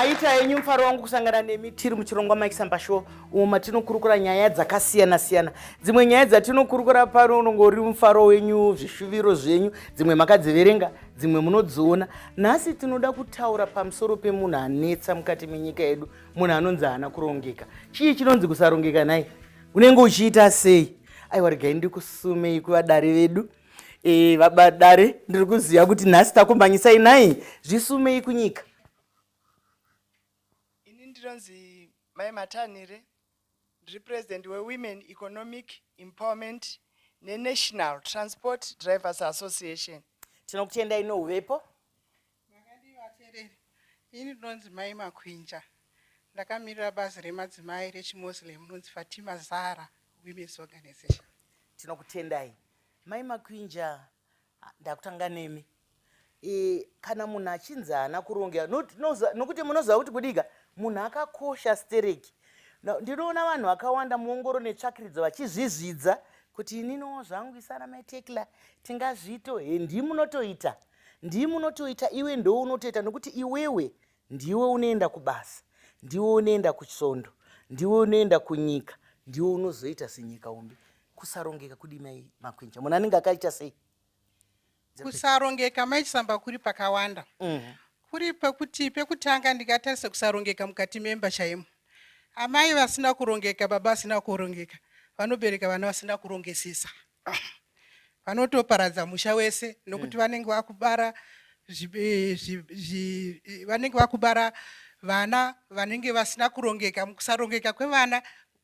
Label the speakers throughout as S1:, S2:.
S1: Maita enyu, mufaro wangu kusangana nemi tiri muchirongwa Mike Samba Show, umo matinokurukura nyaya dzakasiyana siyana. Dzimwe nyaya dzatinokurukura pano unongori mufaro wenyu, zvishuviro zvenyu, dzimwe makadziverenga, dzimwe munodziona. Nhasi tinoda kutaura pamusoro pemunhu anetsa mukati menyika yedu, munhu anonzi haana kurongeka. Chii chinonzi kusarongeka nhai? Unenge uchiita sei? Aiwa, regai ndikusumei kuvadare vedu. Vabadare, ndiri kuziva kuti nhasi takumhanyisai nhai. Zvisumei kunyika.
S2: Ini ndinonzi Mai Matanire, ndiri president weWomen Economic Empowerment neNational Transport Drivers Association.
S1: Tinokutendai nouvepo.
S3: Makadii vateereri? Ini ndinonzi Mai Makwinja, ndakamirira bazi remadzimai rechiMuslim rinonzi Fatima Zahra Women's Organization.
S1: Tinokutendai, Mai Makwinja. Ndakutanga nemi. Kana munhu achinzi haana kurongeka, nokuti munoziva kuti kudika munhu akakosha stereki. Ndinoona vanhu vakawanda muongoro netsvakiridzo vachizvizvidza kuti ininiwo zvangu isana Maitekla tingazvito. He, ndii munotoita, ndii munotoita, iwe ndo unotoita, nokuti iwewe ndiwe unoenda kubasa, ndiwe unoenda kusvondo, ndiwe unoenda kunyika, ndiwe unozoita senyika umbi. Kusarongeka kudi, Mai Makwinja? Munhu anenge akaita sei?
S3: Kusarongeka, Mai Chisamba, kuri pakawanda. Kuri pekuti pekutanga ndingatarisa kusarongeka mukati memba chaimo. Amai vasina kurongeka, baba vasina kurongeka, vanobereka vana vasina kurongesesa, vanotoparadza musha wese, nokuti vanenge vakubara vana vanenge vasina kurongeka. Mukusarongeka kwevana,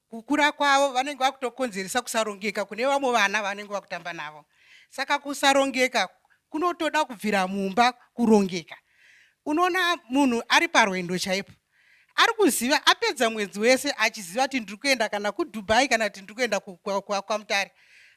S3: kukura kwavo, vanenge vakutokonzeresa kusarongeka kune vamwe vana vanenge vakutamba navo. Saka kusarongeka kunotoda kubvira mumba kurongeka. Unoona munhu ari parwendo chaipo, ari kuziva, apedza mwedzi wese achiziva kuti ndiri kuenda kana kuDubai kana kuti ndiri kuenda kwaMutare,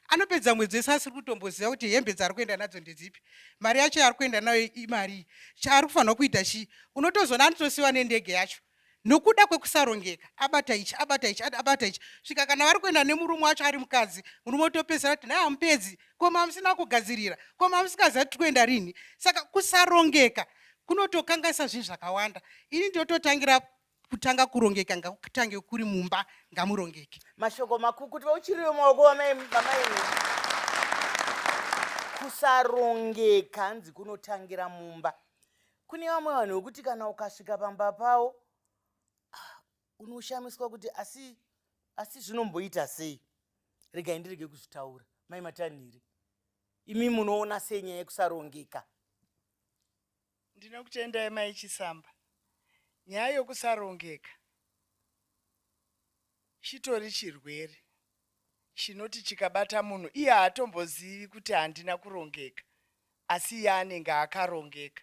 S3: anopedza mwedzi wese asiri kutomboziva kuti hembe dzaari kuenda nadzo ndedzipi, mari yacho yaari kuenda nayo imarii, chaari kufanirwa kuita chii. Unotozoona anotosiyiwa nendege yacho nokuda kwekusarongeka. Abata ichi, abata ichi, abata ichi, svika kana vari kuenda nemurume wacho ari mukadzi, murume otopedzisira kuti, "Nhai, hamupedzi ko, mamusina kugadzirira ko, mamusingaziva kuti tiri kuenda rini?" Saka kusarongeka kunotokanganisa zvinhu zvakawanda. Ini ndinototangira kutanga kurongeka ngakutange kuri mumba, ngamurongeke.
S1: Mashoko makukutu vauchiriwe maoko vamai. Kusarongeka hanzi kunotangira mumba. Kune vamwe vanhu vekuti kana ukasvika pamba pavo, ah, unoshamiswa kuti asi zvinomboita sei. Regai ndirege kuzvitaura. Mai Matanhiri, imi munoona sei nyaya yekusarongeka?
S2: Ndinokutendai, Mai Chisamba. Nyaya yokusarongeka chitori chirwere chinoti chikabata munhu, iye haatombozivi kuti handina kurongeka, asi iye anenge akarongeka.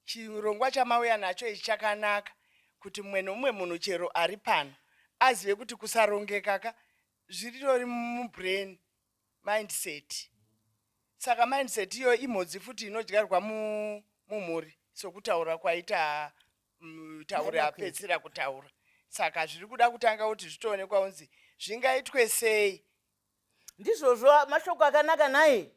S2: Chirongwa chamauya nacho ichi chakanaka, kuti mumwe nomumwe munhu chero ari pano azive kuti kusarongeka ka zviritori mubrain, mindset. Saka mindset iyoyo imhodzi futi inodyarwa mumhuri, sokutaura kwaita tauri apedzisira kutaura. Saka zviri kuda kutanga kuti zvitoonekwa kunzi zvingaitwe sei.
S1: Ndizvozvo, mashoko akanaka nhai.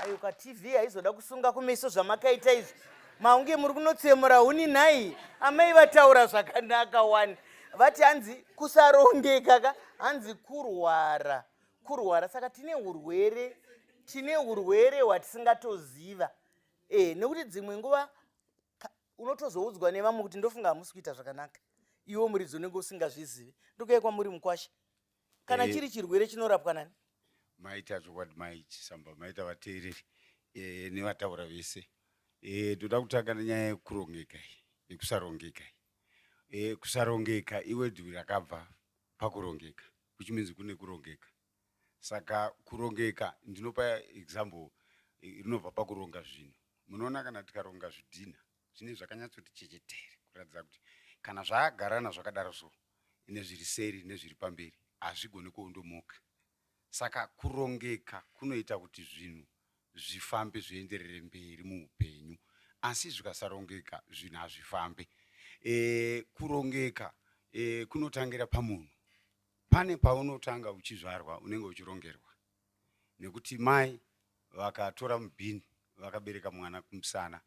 S1: Ayo kaTV haizoda kusunga kumeso zvamakaita izvi, maunge muri kunotsemura huni nhai. Amai vataura zvakanaka wani, vati hanzi kusarongeka ka hanzi kurwara, kurwara. Saka tine urwere, tine urwere hwatisingatoziva. Nekuti dzimwe nguva unotozoudzwa nevamwe kuti ndofunga hamusi kuita zvakanaka, iwe muridzi unenge usingazvizivi. Ndikuye kwamuri mukwasha, kana chiri chirwere chinorapwa nani?
S4: Maita chokwadi, Mai Chisamba, maita vateereri nevataura vese. Ndoda kutanga nenyaya yekurongeka iyi, yekusarongeka iyi. Kusarongeka iword rakabva pakurongeka, which means kune kurongeka. Saka kurongeka, ndinopa example, rinobva pakuronga zvinhu. Munoona kana tikaronga zvidhina, zvine zvakanyatsoti chechetere, kuratidza kuti kana zvaagarana zvakadaro, so nezviri seri nezviri pamberi hazvigoni kuondomoka. Saka kurongeka kunoita kuti zvinhu zvifambe, zvienderere mberi muupenyu, asi zvikasarongeka zvinhu hazvifambe. Kurongeka kunotangira pamunhu. Pane paunotanga uchizvarwa, unenge uchirongerwa, nekuti mai vakatora mubhini vakabereka mwana kumusana.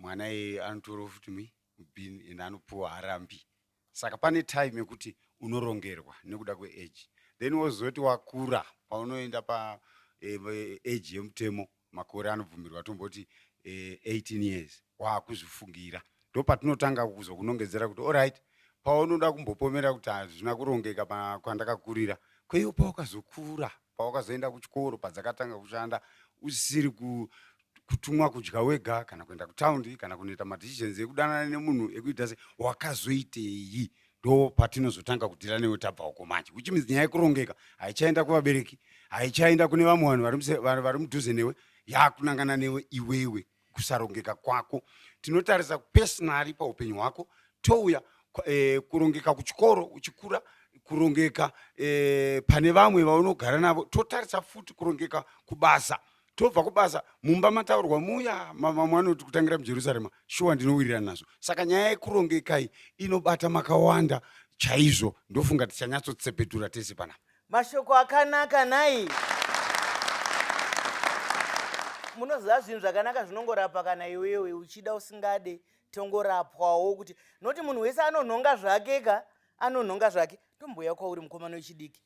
S4: Mwana iyeye anotorwa futi mubin and anopuwa harambi. Saka pane time yekuti unorongerwa nekuda kweage, then wozoti wakura paunoenda pa age yemutemo, makore anobvumirwa tomboti 18 years, waakuzvifungira. Ndopatinotanga kuzokunongedzera kuti alright, paunoda kumbopomera kuti hazvina kurongeka kwandakakurira, kweiwo pawakazokura, pawakazoenda kuchikoro, padzakatanga kushanda usiri kutumwa kudya wega kana kuenda kutaundi kana kunoita madecisions ekudanana nemunhu ekuita se wakazoitei, ndo patinozotanga kudhira newe tabva uko manje, which means nyaya yekurongeka haichaenda kuvabereki, haichaenda kune vamwe vanhu vari mudhuze newe, yakunangana newe iwewe. Kusarongeka kwako tinotarisa personally paupenyu hwako, touya kurongeka kuchikoro uchikura, kurongeka pane vamwe vaunogara navo, totarisa futi kurongeka kubasa, tobva kubasa mumba mataurwa muya vamwe vanoti kutangira muJerusarema. Shuwa, ndinowirirana nazvo. Saka nyaya yekurongekai inobata makawanda chaizvo. Ndofunga tichanyatsotsepedura tese panapa.
S1: Mashoko akanaka nhai. Munoziva zvinhu zvakanaka zvinongorapa kana iwewe uchida usingade, tongorapwawo kuti noti munhu wese anonhonga zvake ka, anonhonga zvake. Tombouya kwauri mukomana wechidiki,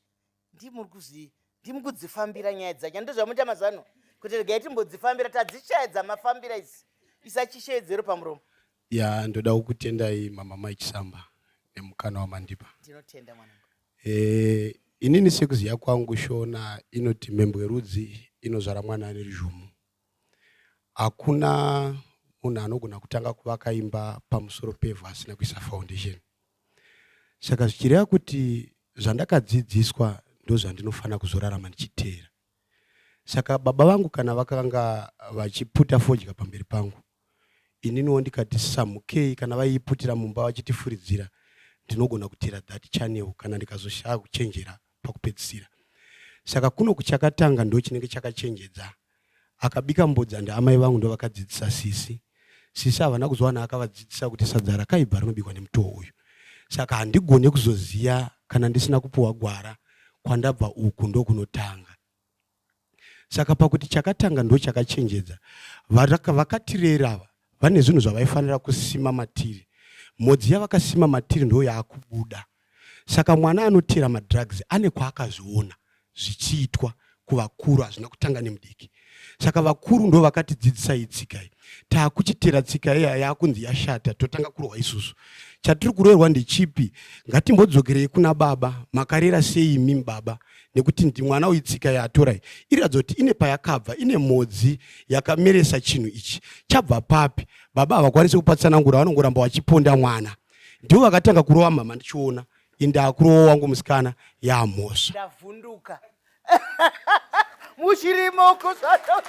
S1: ndimi kudzifambira nyaya dzacho, ndozvamuita mazano kuti regai timbodzifambira, tadzishaya dzamafambira idzi. Isa chisheedzero pamuromo.
S5: Ya, ndoda kukutendai mama Mai Chisamba nemukana wamandipa.
S1: Ndinotenda, mwanangu.
S5: Inini sekuziya kwangu Shona inoti mhembwe rudzi inozvara mwana ane rizhumu. Hakuna munhu anogona kutanga kuvaka imba pamusoro pevhu asina kuisa foundation. Saka zvichireva kuti zvandakadzidziswa ndozvandinofanira kuzorarama ndichiteera. Saka baba vangu kana vakanga vachiputa fodya pamberi pangu, ininiwo ndikati samukei, kana vaiiputira mumba vachitifuridzira, ndinogona kutera that channel kana ndikazoshaya kuchenjera pakupedzisira. Saka kuno kuchakatanga ndo chinenge chakachenjedza. Akabika mbodza ndaamai vangu, ndo vakadzidzisa sisi. Sisi havana kuzowana akavadzidzisa kuti sadza rakaibva rinobikwa nemutoo uyu. Saka handigone kuzoziya kana ndisina kupuwa gwara kwandabva uku ndokunotanga. Saka pakuti chakatanga ndo chakachenjedza, vakatirera ava vane zvinhu zvavaifanira kusima matiri. Mhodzi yavakasima matiri ndo yaakubuda. Saka mwana anotera madrugs ane kwaakazviona zvichiitwa kuvakuru, hazvina kutanga nemudiki. Saka vakuru ndo vakatidzidzisa iyi tsika iyi. Taakuchitera tsika iya yaakunzi yashata, totanga kurohwa isusu. Chatiri kuroerwa ndechipi? Ngatimbodzokerei kuna baba. Makarera sei imi baba? Nekuti ndi mwana uyu tsika yaatora iyi iriratidza kuti ine payakabva, ine mhodzi yakameresa chinhu ichi. Chabva papi? Baba havakwanisi kupatsanangura, vanongoramba vachiponda mwana. Ndivo vakatanga kurova mama ndichiona, indakurowa wangu musikana yamhosva.
S1: Ndavhunduka muchirimo kusvata.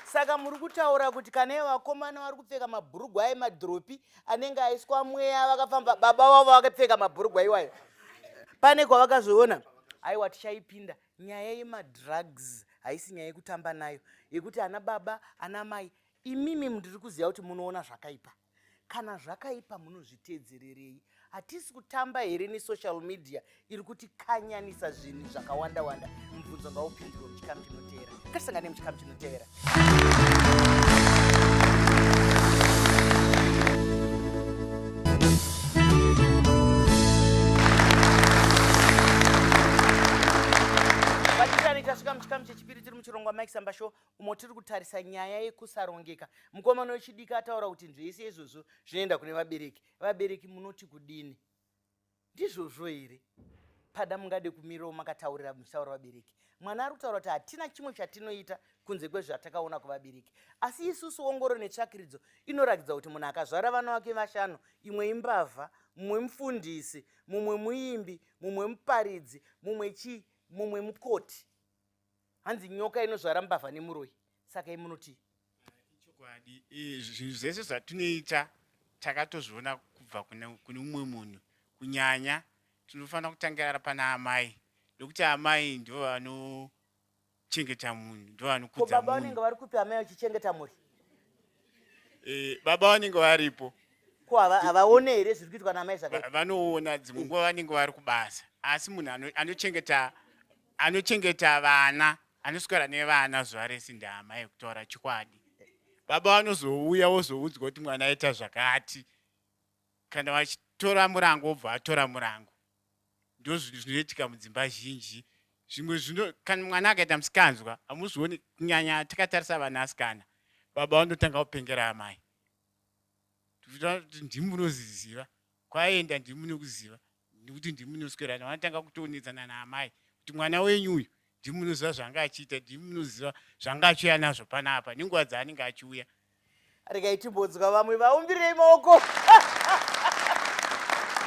S1: Saka muri kutaura kuti kana ivo vakomana vari kupfeka mabhurugwa emadhiropi anenge aiswa mweya, vakafamba baba vavo vakapfeka mabhurugwa iwayo, pane kwavakazviona? Aiwa, tichaipinda nyaya yemadrugs, haisi nyaya yekutamba nayo, yekuti ana baba ana mai imimi ndiri kuziva kuti munoona zvakaipa. Kana zvakaipa munozvitedzererei? Hatisi kutamba here nesocial media iri kutikanyanisa zvinhu zvakawanda wanda? Mubvunzo ngaupindurwe muchikamu chinotevera. Ngatisangane muchikamu chinotevera. Vatitani, tasvika muchikamu chechipiri, tiri muchirongwa Mike Samba Show, umo tiri kutarisa nyaya yekusarongeka. Mukomana wechidiki ataura kuti zvese izvozvo zvinoenda kune vabereki. Vabereki munoti kudini? Ndizvozvo here? Pada mungade kumirawo makataurira muchitaura vabereki. Mwana ari kutaura kuti hatina chimwe chatinoita kunze kwezvatakaona kuvabereki, asi isusu ongoro netsvakiridzo inoratidza kuti munhu akazvara vana vake vashanu, imwe imbavha, mumwe mufundisi, mumwe muimbi, mumwe muparidzi, mumwe chii, mumwe mukoti. Hanzi nyoka inozvara mbavha nemuroyi. Saka imunoti
S6: Chokwadi, zvinhu zvese zvatinoita takatozviona kubva kune umwe munhu. Kunyanya tinofanira kutangira pana amai, nekuti amai ndo vanochengeta munhu, ndo
S1: ko
S6: vanokudza
S1: baba vanenge
S6: munhu.
S1: Vari kupi amai vachichengeta mhuri?
S6: Baba vanenge varipo.
S1: Ko havaone here zviri kuitwa naamai zvakaipa?
S6: Vanoona, dzimwe nguva vanenge vari kubasa, asi munhu anochengeta vana. Anoswera nevana zuva rese ndaamai kutaura chokwadi. Baba vanozouya vozoudzwa kuti mwana aita zvakati. Kana vachitora murango vobva vatora murango. Ndozvinhu zvinoitika mudzimba zhinji. Zvimwe zvino kana mwana akaita musikanzwa hamuzvioni kunyanya takatarisa vanasikana. Baba vanotanga kupengera amai. Ndimi munoziziva kwaenda ndimi munokuziva nekuti ndimi munoswerana vanotanga kutoonedzana naamai kuti mwana wenyu uyu ndimi munoziva zvanga achiita ndimi munoziva zvanga achiuya nazvo panapa nenguva dzaanenge achiuya.
S1: Regai timbonzwa vamwe vaumbirei maoko.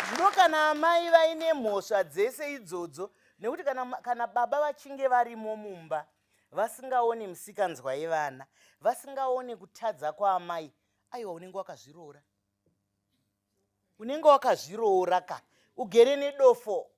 S1: Zvino kana amai vaine mhosva dzese idzodzo nekuti kana, kana baba vachinge varimo mumba vasingaone misikanzwa yevana vasingaone kutadza kwaamai aiwa unenge wakazviroora unenge wakazviroora ka ugere nedofo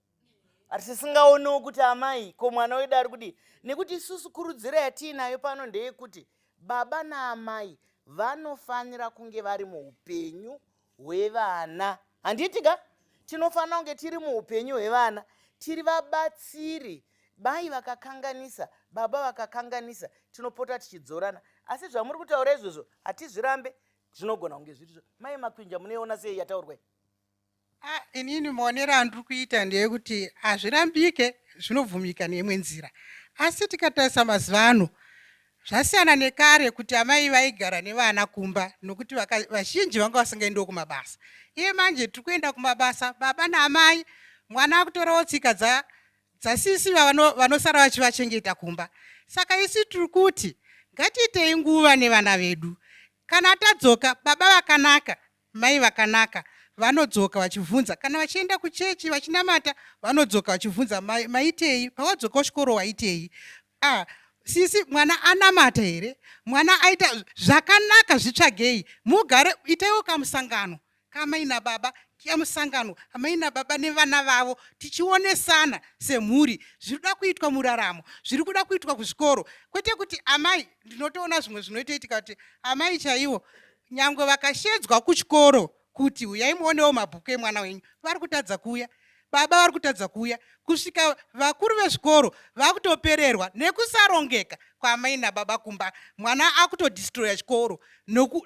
S1: hatisingaonewo kuti amai ko mwana wedu ari kudii nekuti isusu kurudziro yatiinayo pano ndeyekuti baba naamai vanofanira kunge vari muupenyu hwevana handiti ka tinofanira kunge tiri muupenyu hwevana tiri vabatsiri mai vakakanganisa baba vakakanganisa tinopota tichidzorana asi zvamuri kutaura izvozvo hatizvirambe zvinogona kunge zvirizvo mai makwinja munoiona sei yataurwa iyi
S3: Ah, inini maonero andiri kuita ndeyekuti hazvirambike zvinobvumika neimwe nzira asi tikatarisa mazuva ano zvasiyana nekare kuti amai vaigara nevana kumba nokuti vazhinji vanga vasingaendiwo kumabasa iye manje tiri kuenda kumabasa baba naamai mwana akutorawo tsika dza dzasisi vanosara vachivachengeta kumba saka isu tiri kuti ngatiitei nguva nevana vedu kana tadzoka baba vakanaka Mai vakanaka vanodzoka vachivhunza kana vachienda kuchechi vachinamata vanodzoka vachivhunza maitei pawadzoka kuchikoro waitei ah, sisi mwana anamata here mwana aita zvakanaka zvitsvagei mugare itaiwo kamusangano kamai nababa kemusangano amai nababa nevana vavo tichionesana semhuri zviri kuda kuitwa muraramo zviri kuda kuitwa kuzvikoro kwete kuti amai ndinotoona zvimwe zvinoitoitika kuti amai chaivo Nyangwe vakashedzwa kuchikoro kuti huyai muonewo mabhuku emwana wenyu, vari kutadza kuuya. Baba vari kutadza kuuya kusvika vakuru vezvikoro vakutopererwa nekusarongeka kwaamai nababa kumba. Mwana akutodistroya chikoro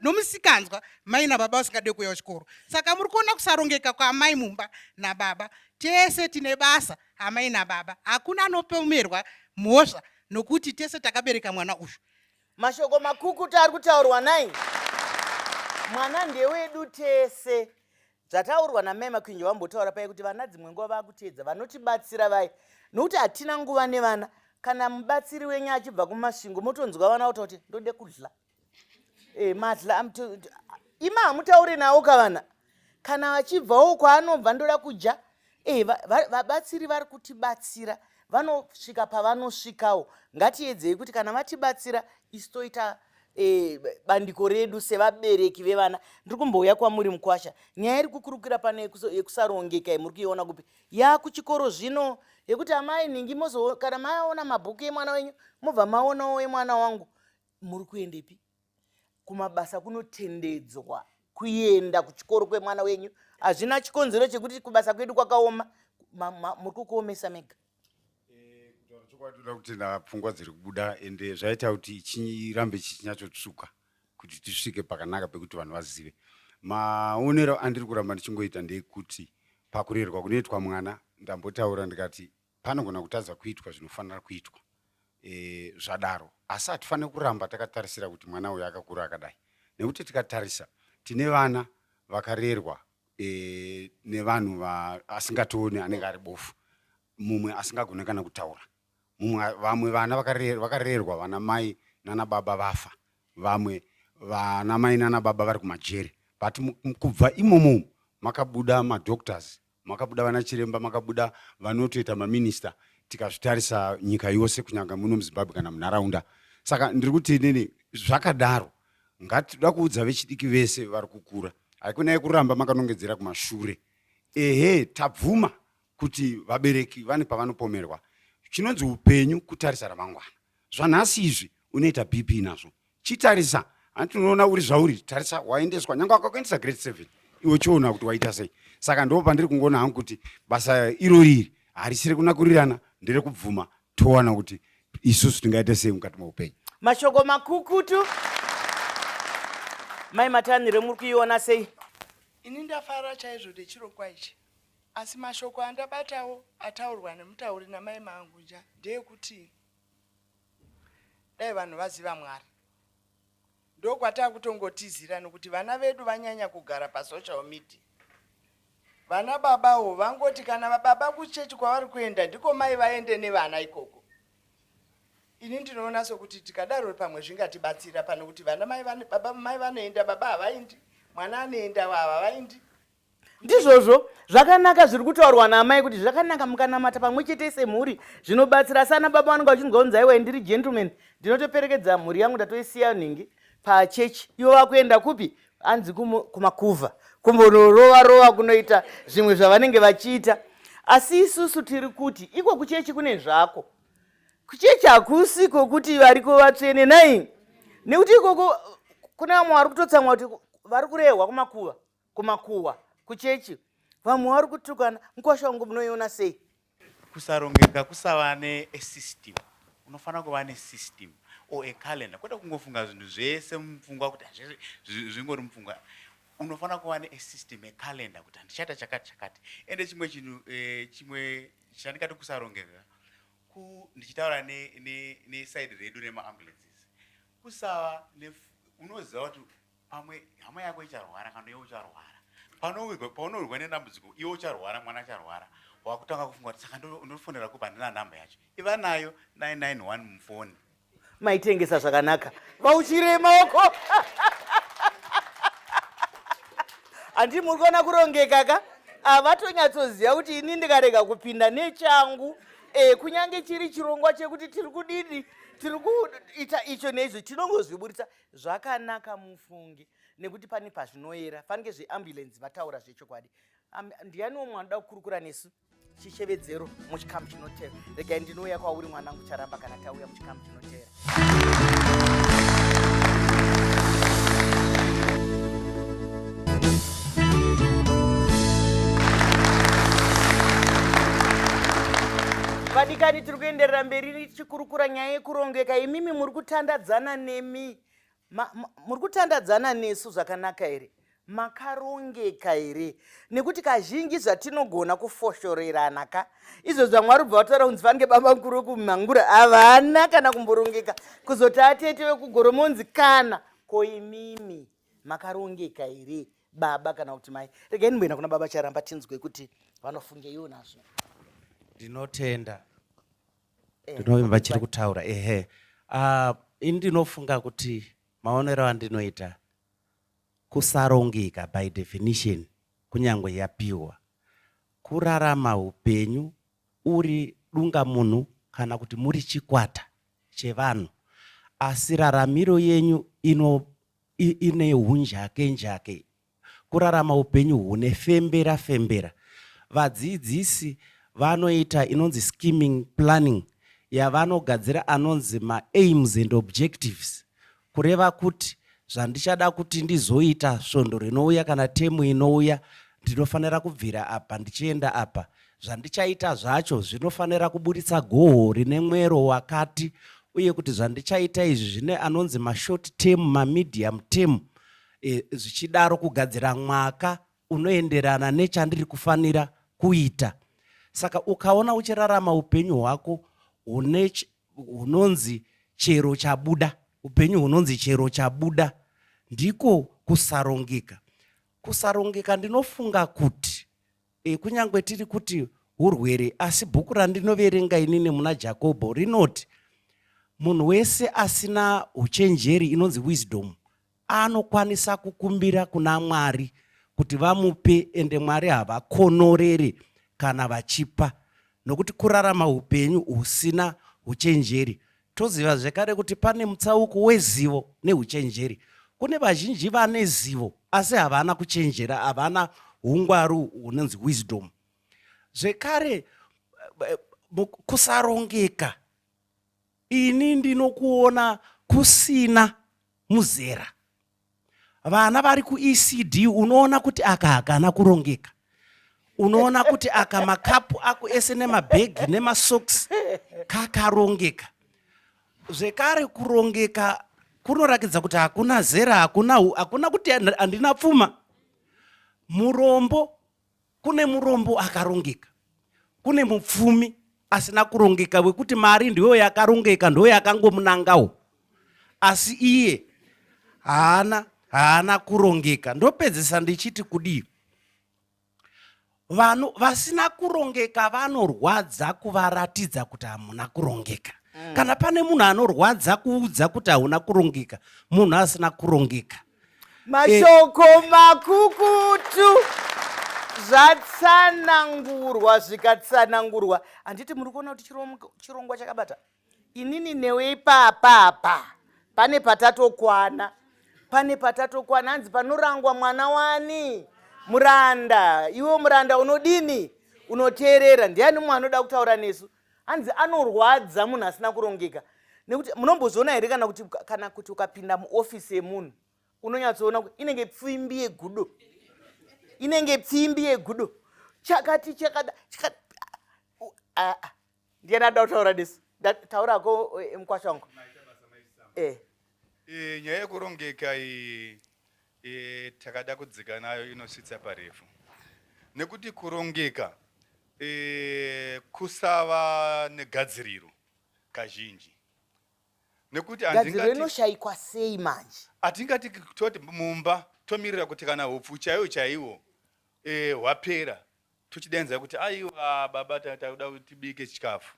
S3: nomusikanzwa mai nababa vasingade kuuya kuchikoro. Saka muri kuona kusarongeka kwaamai mumba nababa. Tese tine basa amai nababa, hakuna anopomerwa mhosva nokuti tese takabereka mwana uyu.
S1: Mashoko makukutu ari kutaurwa nai. Mwana ndewedu tese. Zvataurwa namai Makwinja vambotaura paye kuti vana dzimwe nguva vakuteedza vanotibatsira vaye nokuti hatina nguva nevana. Kana mubatsiri wenyu achibva kuMasvingo motonzwa vana votaura kuti ndode kudla. E, madla ima hamutauri nawo kavana kana vachibvawo kwaanobva ndoda kudya e, vabatsiri vari kutibatsira vanosvika pavanosvikawo ngatiedzei kuti kana vatibatsira isu toita e, bandiko redu sevabereki vevana ndiri kumbouya kwamuri mukwasha nyaya iri kukurukira pano yekusarongeka muri kuiona kupi yakuchikoro zvino yekuti amai nhingi mozo kana maona mabhuku emwana wenyu mobva maonawo emwana wangu muri kuendepi kumabasa kunotendedzwa kuenda kuchikoro kwemwana wenyu hazvina chikonzero chekuti kubasa kwedu kwakaoma muri kukuomesa mega.
S4: Eh, kutaura chokwadi toda kutenda pfungwa dziri kubuda ende zvaita kuti chirambe chichinyatsotsvuka kuti tisvike pakanaka pekuti vanhu vazive maonero andiri kuramba ndichingoita ndeyekuti pakurerwa kunoitwa mwana ndambotaura ndikati Panogona kutadza kuitwa zvinofanira kuitwa e, zvadaro asi hatifaniri kuramba takatarisira kuti mwana uyu akakura akadai nekuti tikatarisa tine vana vakarerwa e, nevanhu asingatooni anenge ari bofu mumwe asingagone kana kutaura mumwe vamwe vana vakarerwa vana mai nana baba vafa vamwe vana mai nana baba vari kumajeri but kubva imomo makabuda madoctors Makabuda vana chiremba, makabuda vanotoita maminista tikazvitarisa nyika yose kunyanga muno muZimbabwe kana munharaunda. Saka ndiri kuti inini zvakadaro ngatida kuudza vechidiki vese vari kukura haikunai kuramba makanongedzera kumashure. Ehe tabvuma kuti vabereki vane pavanopomerwa. Chinonzi upenyu kutarisa ramangwana. Zvanhasi izvi unoita BP nazvo. Chitarisa hanti unoona uri zvauri tarisa waendeswa nyange wakakuendesa grade 7 iwe chiona kuti waita sei saka ndo pandiri kungoona hangu kuti basa irori iri harisi rekunakurirana nderekubvuma towana kuti Isusu tingaita sei mukati meupenyu?
S1: Mashoko makukutu. Mai Matanhire muri kuiona sei?
S2: Ini ndafara chaizvo nechirongwa ichi asi mashoko andabatawo ataurwa nemutauri namai Mangunja ndeyekuti dai vanhu vaziva Mwari. Ndokwatakutongotizira nokuti vana vedu vanyanya kugara pasocial media. Vana babawo vangoti kana baba kuchechi kwavari kuenda ndiko mai vaende nevana ikoko. Ini ndinoona sokuti tikadaro pamwe zvingatibatsira pane kuti vana mai vane, baba mai vanoenda baba havaendi, mwana anoenda havaendi.
S1: Ndizvozvo zvakanaka zviri kutaurwa naamai kuti zvakanaka mukanamata pamwe chete semhuri zvinobatsira. Asi ana baba vanenge vachinzwa kunzi aiwa ndiri gentleman ndinotoperekedza mhuri yangu ndatoisiya nhingi pachechi ivo vakuenda kupi anzi kumakuva kumbonorova rova kunoita zvimwe zvavanenge vachiita. Asi isusu tiri kuti iko kuchechi kune zvako. Kuchechi hakusi kwokuti variko vatsvene nai nekuti ikoko kune vamwe vari kutotsamwa kuti vari kurehwa kumakuva kumakuhwa kuchechi vamwe vari kutukana mukwasha wangu munoiona sei
S7: kusarongeka kusava neasystem unofanira kuva nesystem or a calendar kwete kungofunga zvinhu zvese mupfungwa kuti zvingori mupfungwa unofanira kuva neasystem acalendar kuti handichaita chakati chakati ende chimwe chinhu eh, chimwe chandingati kusarongeka ndichitaura neside redu remaambulances kusava unoziva kuti pamwe hama yako icharwara kana iwe ucharwara paunowirwa nedambudziko iwe ucharwara mwana acharwara wakutanga kufunga kuti saka ndofonera kupi handina nhamba yacho iva nayo 991 mufoni
S1: maitengesa zvakanaka vauchire maoko handi muri kuona kurongeka ka avatonyatsoziva kuti ini ndikarega kupinda nechangu e, kunyange chiri chirongwa chekuti tiri kudini tiri kuita icho neizvo tinongozviburitsa Zvakanaka mufunge nekuti pane pazvinoera fanike zveambulance vataura zvechokwadi. Ndiani umwe anoda kukurukura nesu chishevedzero muchikamu chinotevera? Regai ndinouya kwauri mwanangu Charamba kana tauya muchikamu chinotevera. Vadikani, tiri kuenderera mberi tichikurukura nyaya yekurongeka. Imimi muri kutandadzana nemi, muri kutandadzana nesu zvakanaka here? Makarongeka here? Nekuti kazhinji zvatinogona kufoshorerana ka izvo zvamwari ubva vataura kunzi vange baba mukuru vekumhangura havana kana kumborongeka, kuzoti atete vekugoromonzi kana ko imimi makarongeka here baba kana kuti mai? Regai ndimboenda kuna baba Charamba tinzwe kuti vanofungeiwo nazvo.
S8: Ndinotenda. Eh, Ndinovimba chiri kutaura ehe. Uh, ini ndinofunga kuti maonero andinoita kusarongeka by definition kunyangwe yapiwa kurarama upenyu uri dungamunhu kana kuti muri chikwata chevanhu asi raramiro yenyu ino ine hunjake njake kurarama upenyu hune fembera fembera. Vadzidzisi vanoita inonzi scheming planning yavanogadzira anonzi maaims and objectives kureva kuti zvandichada kuti ndizoita svondo rinouya kana temu inouya ndinofanira kubvira apa ndichienda apa zvandichaita zvacho zvinofanira kuburitsa goho rine mwero wakati uye kuti zvandichaita izvi zvine anonzi mashort term mamedium term e, zvichidaro kugadzira mwaka unoenderana nechandiri kufanira kuita saka ukaona uchirarama upenyu hwako hune hunonzi chero chabuda upenyu hunonzi chero chabuda ndiko kusarongeka kusarongeka ndinofunga kuti E, kunyange tiri kuti hurwere, asi bhuku randinoverenga inini muna Jakobho rinoti munhu wese asina uchenjeri inonzi wisdom anokwanisa kukumbira kuna Mwari kuti vamupe, ende Mwari havakonorere kana vachipa, nokuti kurarama upenyu husina uchenjeri Toziva zvekare kuti pane mutsauko wezivo neuchenjeri. Kune vazhinji vane zivo asi havana kuchenjera, havana hungwaru hunonzi wisdom. Zvekare eh, kusarongeka ini ndinokuona kusina muzera. Vana vari kuECD unoona kuti aka hakana kurongeka, unoona kuti aka makapu ako ese nemabhegi nemasocks kakarongeka. Zvekare kurongeka kunorakidza kuti hakuna zera, hakuna, hakuna kuti handina pfuma. Murombo, kune murombo akarongeka, kune mupfumi asina kurongeka wekuti mari ndiyo yakarongeka, ndiyo yakangomunangawo, asi iye haana haana kurongeka. Ndopedzisa ndichiti kudii? Vanhu vasina kurongeka vanorwadza kuvaratidza kuti hamuna kurongeka. Kana pane munhu anorwadza kuudza kuti hauna kurongeka, munhu asina kurongeka.
S1: Mashoko makukutu zvatsanangurwa zvikatsanangurwa. Handiti muri kuona kuti chirongwa chakabata? Inini newe ipapapa pane patatokwana, pane patatokwana. Hanzi panorangwa mwana wani muranda, iwe muranda unodini? Unoteerera. Ndiani mumwe anoda kutaura nesu? Hanzi anorwadza munhu asina kurongeka. Nekuti munombozviona here kana kuti ukapinda muofisi yemunhu unonyatsoona kuti inenge pfimbi yegudo, inenge pfimbi yegudo, chakati chakada chakati. Ndiani anoda kutaura nesu? Taurako mukwasha wangu.
S9: Nyaya yekurongeka iyi takada kudzika nayo inosvitsa parefu, nekuti kurongeka kusava negadziriro kazhinji, nekuti
S1: gadziriro inoshayikwa sei manje?
S9: Hatingati toti mumba tomirira kuti kana hupfu chaiwo chaiwo hwapera tochidenza kuti aiwa baba takuda kuti tibike chikafu.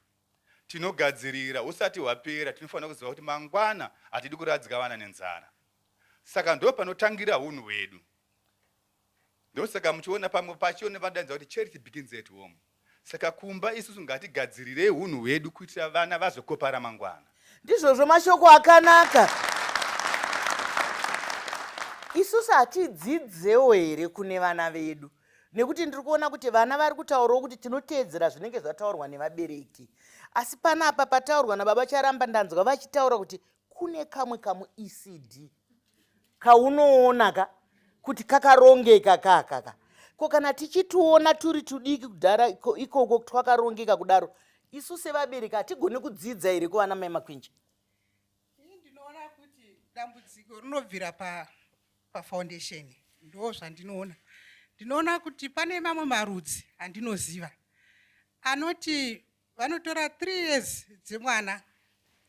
S9: Tinogadzirira usati hwapera. Tinofanira kuziva kuti mangwana hatidi kuradzika vana nenzara, saka ndo panotangira hunhu hwedu. Ndosaka muchiona pamwe pachiona vanodaidza kuti charity begins at home. Saka kumba isusu ngatigadzirirei hunhu hwedu kuitira vana vazokopa ramangwana.
S1: Ndizvozvo, mashoko akanaka. Isusu hatidzidzewo here kune vana vedu? Nekuti ndiri kuona kuti vana vari kutaurawo kuti tinoteedzera zvinenge zvataurwa nevabereki. Asi panapa pataurwa nababa Charamba, ndanzwa vachitaura kuti kune kamwe kamu ECD kaunoona ka kuti kakarongeka kakaka. Ko kana tichituona turi tudiki kudhara ikoko twakarongeka kudaro, isu sevabereki hatigoni kudzidza here kuvana mai Makwinja?
S3: Ini ndinoona kuti dambudziko rinobvira pafoundation. Ndo zvandinoona. Ndinoona kuti pane mamwe marudzi andinoziva anoti vanotora 3 years dzemwana,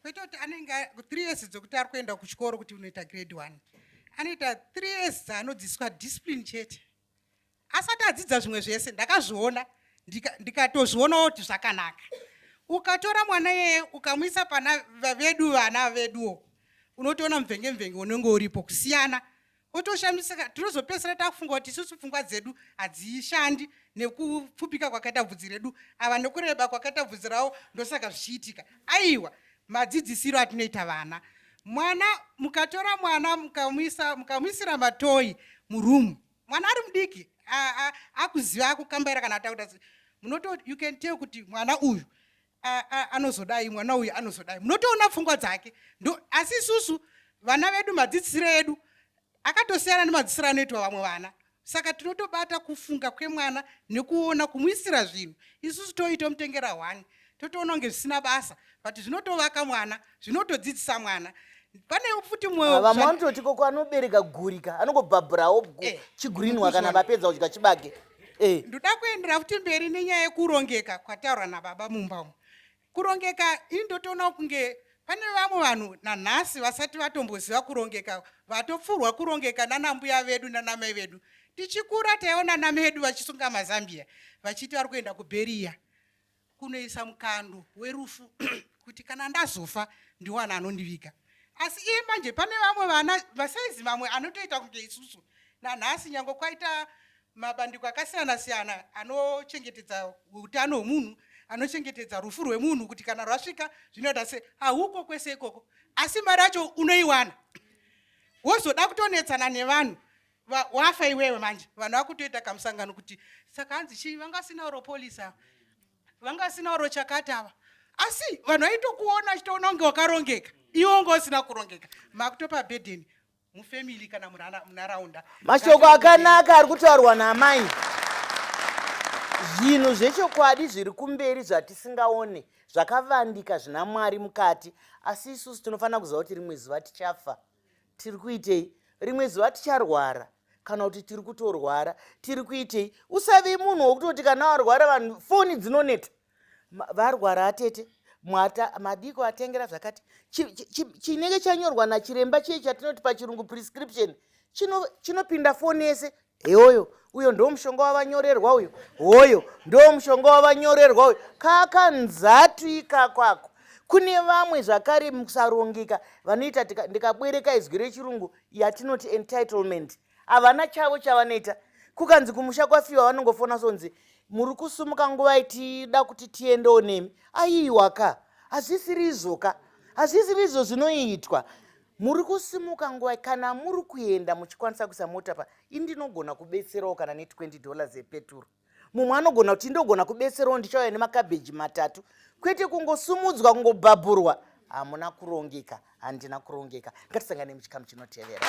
S3: kwete kuti anenge 3 years dzekuti ari kuenda kuchikoro kuti unoita grade 1, anoita 3 years dzaanodzidziswa discipline chete asati adzidza zvimwe zvese. Ndakazviona, ndikatozvionawo kuti zvakanaka. Ukatora mwana iyeye ukamuisa pana vedu vana veduwo, unotoona mubvenge mubvenge unenge uripo kusiyana, otoshamisika. Tinozopedzisira takufunga kuti isusu pfungwa dzedu hadzishandi nekupfupika kwakaita bvudzi redu ava nekureba kwakaita bvudzi ravo, ndosaka zvichiitika. Aiwa, madzidzisiro atinoita vana. Mwana, mukatora mwana mukamuisira matoyi murumu, mwana ari mudiki akuziva akukambaira kana atakuta, munoto you can tell kuti mwana uyu anozodai, mwana uyu anozodai, munotoona pfungwa dzake. Ndo asi isusu vana vedu madzidzisiro edu akatosiyana nemadzidzisiro anoitwa vamwe vana, saka tinotobata kufunga kwemwana nekuona kumuisira zvinhu. Isusu toitomutengera one, totoona kunge zvisina basa, but zvinotovaka mwana, zvinotodzidzisa mwana. Pane futi mumwe
S1: Vamwe vanototi koko anobereka gurika anongobhabhurawo chigurinwa kana vapedza kudya chibage.
S3: Ndoda kuendera futi mberi nenyaya yekurongeka kwataurwa nababa mumba umu. Kurongeka, ini ndotoona kunge pane vamwe vanhu nanhasi vasati vatomboziva kurongeka, vatopfurwa kurongeka nanambuya vedu nanamai vedu. Tichikura taiona namai vedu vachisunga mazambia vachiti vari kuenda kubheriya kunoisa mukando werufu kuti kana ndazofa ndiwana anondiviga. Asi iye manje pane vamwe vana vasaizi vamwe anotoita kunge isusu nanhasi, nyange kwaita mabandiko akasiyana siyana anochengetedza utano hwemunhu, anochengetedza rufu rwemunhu kuti kana rwasvika zvinoita se hauko kwese ikoko, asi mari yacho unoiwana, wozoda kutonetsana nevanhu. Wafa iwewe manje vanhu vakutoita kamusangano kuti saka hanzi chii, vangasina oro polisi ava, vangasina oro chakati ava, asi vanhu vaitokuona vachitoona kunge wakarongeka, iwe unge usina kurongeka. Makutopa bhedheni mufamily kana munharaunda.
S1: Mashoko akanaka ari kutaurwa naamai. Zvinhu zvechokwadi zviri kumberi zvatisingaone zvakavandika zvina Mwari mukati, asi isusu tinofanira kuziva kuti rimwe zuva tichafa. Tiri kuitei? Rimwe zuva ticharwara kana kuti tiri kutorwara. Tiri kuitei? Usave munhu wokutoti kana warwara vanhu foni dzinoneta. Varwara atete mwata madiko atengera zvakati chinenge chanyorwa nachiremba chiye chatinoti pachirungu prescription chinopinda foni yese heoyo uyo ndo mushonga wavanyorerwa uyo hoyo ndo mushonga wavanyorerwa uyo kakanzatu ikako ako kune vamwe zvakare musarongeka vanoita ndikabwereka izwi rechirungu yatinoti entitlement havana chavo chavanoita kukanzi kumusha kwafiwa vanongofona sonzi muri kusumuka nguvai tida kuti tiendewo nemi aiwa ka hazvisiri izvo ka hazvisiri izvo zvinoitwa muri kusimuka nguvai kana muri kuenda muchikwanisa kuisa mota pa indinogona kubetserawo kana ne20 dollars yepeturu mumwe anogona kuti ndogona kubetserawo ndichauya nemakabheji matatu kwete kungosumudzwa kungobhabhurwa hamuna kurongeka handina kurongeka ngatisangane muchikamu chinotevera.